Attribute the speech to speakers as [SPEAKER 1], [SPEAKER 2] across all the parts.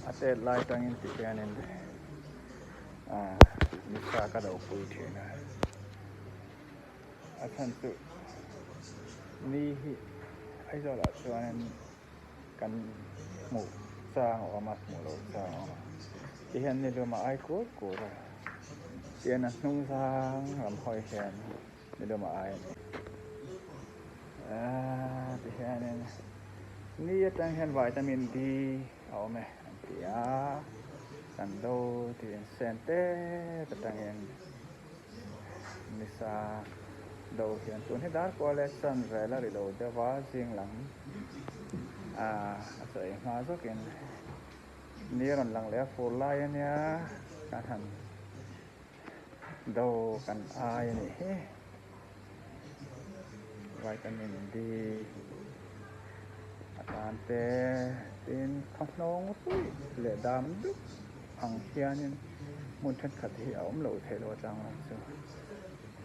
[SPEAKER 1] A tet lai tangin ti hianin nisa ka lo pui thin a, a chhan chu ni hi Aizawlah chuanin kan hmuh chang a awm a, hmuh loh chang a awm a, ti hian ni luma ai kur kur a, tihian a hnung zang lam hawi hian ni luma ai a ni. Aaa ti hianin ni atang hian vitamin D a awm e an ti a, kan do tih in sen tep atangin nisa do hian tun hi dar kual leh chan vel a ri lo deuh a zing lam aaa a chaw ei hma zawkin ni a rawn lang leh a fur lai a nia kan han do kan ai a nih hi vitamin D a tan te tin khawhnawng ruih leh dam dup ang hianin hmun thenkhat hi a awm lo theih lo atang lam chu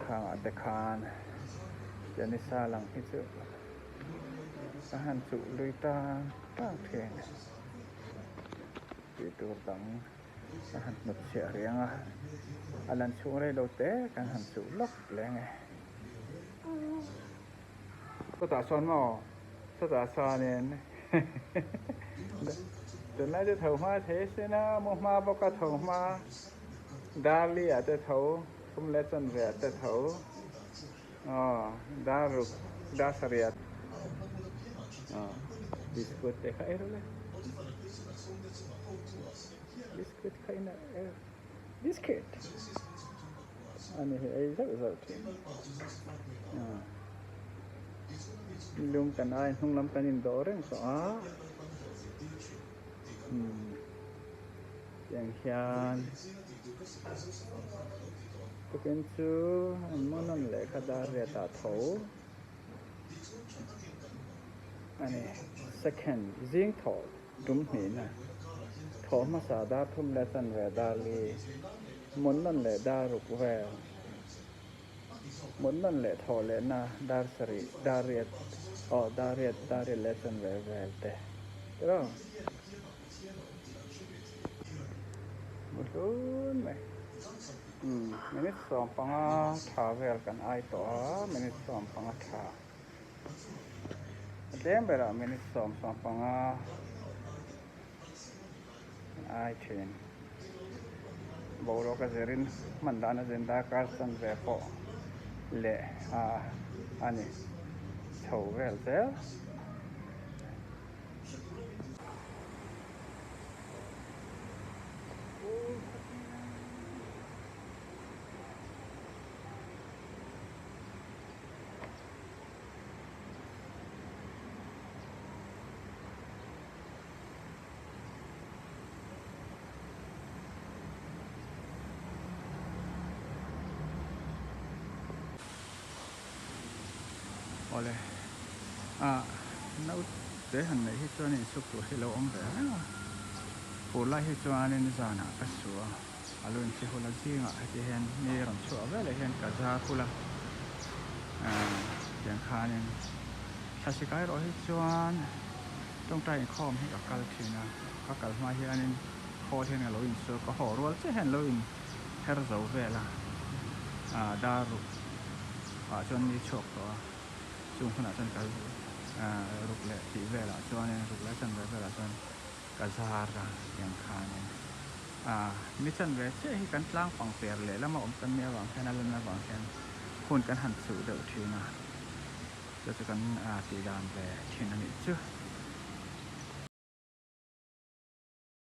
[SPEAKER 1] khangah te khan Janisa lang hi chu ka han chuh lui tang tang thin tih tur dang. Ka han hnawt chhiah reng a, a lan chhung rei lo te kan han chuh lawk leng e. Chutah chuan maw? Chutah chuanin tunlai chu tho hma thei sin a, mu hma bawk a tho hma, Darli ah te tho, thum leh chanve ah te tho, aw dar ruk, dar sarih ah aw biscuit te kha ei rawh le. Biscuit kha in a biscuit ani hi ei zauh zauh thin lung kan ai hnung lam kan in dawh reng tawh a umm tiang hian tukin chu an mawn lehkha dar riat ah tho ani second zing thawh. Tum hnihna, Thawh hmasa dar thum leh chanve dar li, mut nawn leh dar ruk vel, mut nawn leh thawh lehna dar sarih, dar riat, aw dar riat, dar riat leh chanve vel te tiraw? Mu hlun mai. Umm, minute 15 tha vel kan ai tawh a, minute 15 tha. A tlem berah minute 10, 15 ai thin. Boruak a zirin hman dan a zin darkar chanve pawh leh a a ni chho vel zel. Awle ah naute han neih hi chuan insuk tur hi lo awm ve reng a fur lai hi chuanin zanah ka su a a lo inti hul a zingah heti hian mi rawn chhuah veleh hian ka zar hul a ah tiang khanin thlasik erawh hi chuan tawngtai inkhawm hi ka kal thin a ka kal hma hianin khawl hian ka lo insual ka haw rual chiah hian lo in her zo vel a ah dar ruk ah chuan ni chhuak tawh a chung hunah chuan kal ah ruk leh tih velah chuanin ruk leh chanve velah chuan ka zar a tiang khanin ah mi chanve chiah hi kan tlang pang per leh lama awm kan nih avang hian a lan avang hian hun kan han chuh deuh thin a chu chu kan ah tih dan ve thin a nih chu.